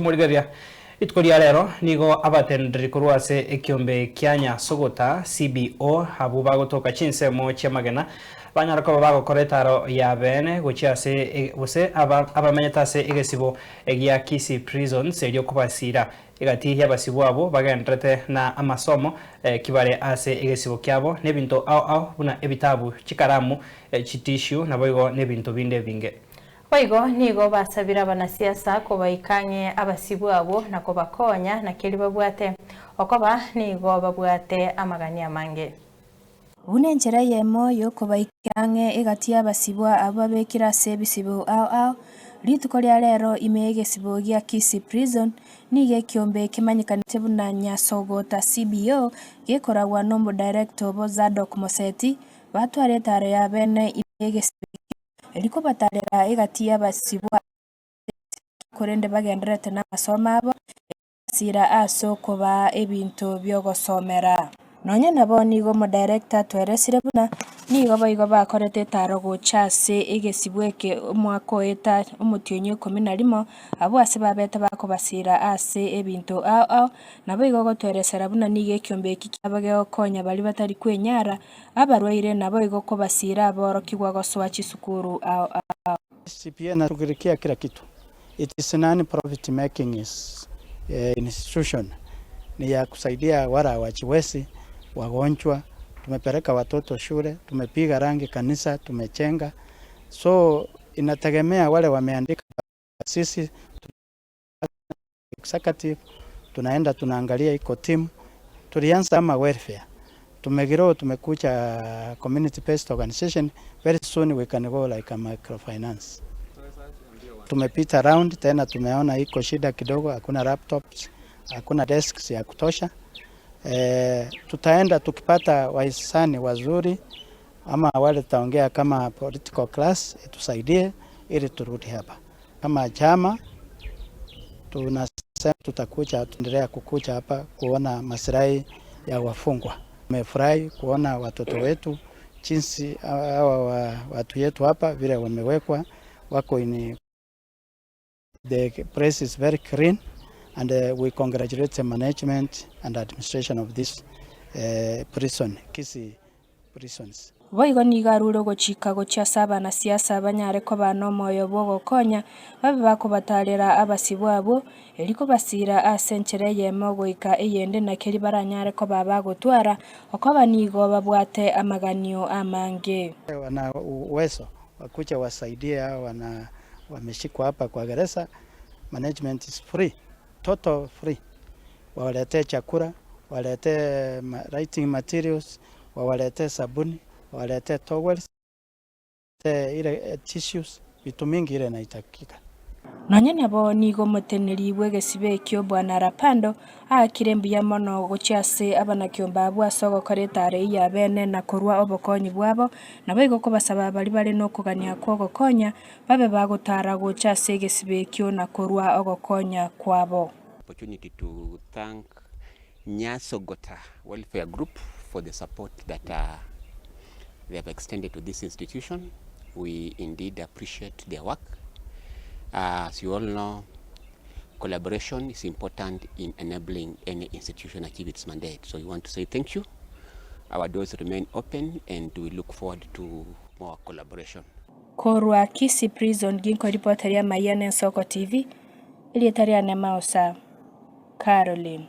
Tomorigereria rituko ria rero nigo abateneneri korwa ase ekiombe kia Nyasogota, CBO, abwo bagotoka chinsemo chi'amagena banyare koba bagokora etaro ya beene gochia ase gose abamenyete ase egesibo gia Kisii Prisons erio kobasiira egati y'abasibwa abwo bagendererete na amasomo kibare ase egesibo kiabo nebinto ao ao buna ebitabu, chikaramu, chitissue naboigo nebinto binde ebinge. Boigo nigo basabire abanasiasa kobaika ang'e abasibwa abwo na kobakonya na keria babwate, okoba nigo babwate amagani amange. Buna enchera eyemo y'okobaika ang'e egati y'abasibwa abwo babekire ase ebisibo ao ao, rituko ria rero ime y'egesibo gia Kisii Prison nigo ekiombe kemanyekanete buna Nyasogota CBO gekoragwa n'omodirector obo Zadok Moseti batware etaro ya bene ime y'egesibo ekio. Rikobatarera egati y'abasibwa korende bagendererete namasomo abo, egasira ase okobaa ebinto bi'ogosomera. Nonya nabo nigo omodirector atweresire buna nigo boigo bakorete etaro gocha ase egesibwa eke omwaka oeta omotienyi o ikomi na rimo, abwo ase babete bakobasira ase ebinto ao ao, naboigo ogotweresera buna nigo ekiombe eki kiabo gegokonya baria batari kwenyara Abarwaire naboigo kobasiira aborokigwa gosoa chisukuru ao ao. CPA inashughulikia kila kitu. It is non profit making institution. Ni ya kusaidia wale hawajiwezi, wagonjwa, tumepeleka watoto shule, tumepiga rangi kanisa, tumechenga. So inategemea wale wameandika sisi Executive, tunaenda tunaangalia iko team, tulianza kama welfare, tumegrow tumekuja community based organization, very soon we can go like a microfinance. Tumepita round tena tumeona iko shida kidogo, hakuna laptops, hakuna desks ya kutosha. Eh, tutaenda tukipata wahisani wazuri ama wale tutaongea kama political class itusaidie ili turudi hapa. Kama chama tunasema tutakuja, tuendelea kukuja hapa kuona masilahi ya wafungwa. Tumefurahi kuona watoto wetu jinsi hawa watu yetu hapa vile wamewekwa wako in the place is very clean and we congratulate the management and administration of this uh, prison Kisii prisons. Boigo nigo arure ogochika gochia ase abanasiasa banyare koba nomoyo bw'ogokonya, babe bakobatarera abasibwa abwo, erio kobasiira ase enchera eyemo goika eyende na keria baranyare koba bagotwara, okoba nigo babwate amaganio amange. Wana uwezo wakuja wasaidie hao wana wameshikwa hapa kwa gereza, management is free, total free, wawaletee chakula, wawaletee writing materials, wawaletee sabuni, wawaletee towels, ile tissues, vitu mingi ile inahitajika. Nonya nabo nigo omoteneneri bw'egesibo ekio Bwana Rapando aakire mbuya mono gochia ase abanakiombe abwo ase ogokora etaaro eyio y'abeene na korua obokonyi bwabo, naboigo kobasaba baria bare nokogania kw'ogokonya babe bagotara gocha ase egesibo ekio na korua ogokonya kwabo. Opportunity to thank Nyasogota Welfare Group for the support that uh, they have extended to this institution. We indeed appreciate their work. Uh, as you all know, collaboration is important in enabling any institution achieve its mandate. So we want to say thank you. Our doors remain open and we look forward to more collaboration. Korwa Kisii Prison ginkoripota ri'amayia n'Ensoko TV, erieta riane Mausa Caroline.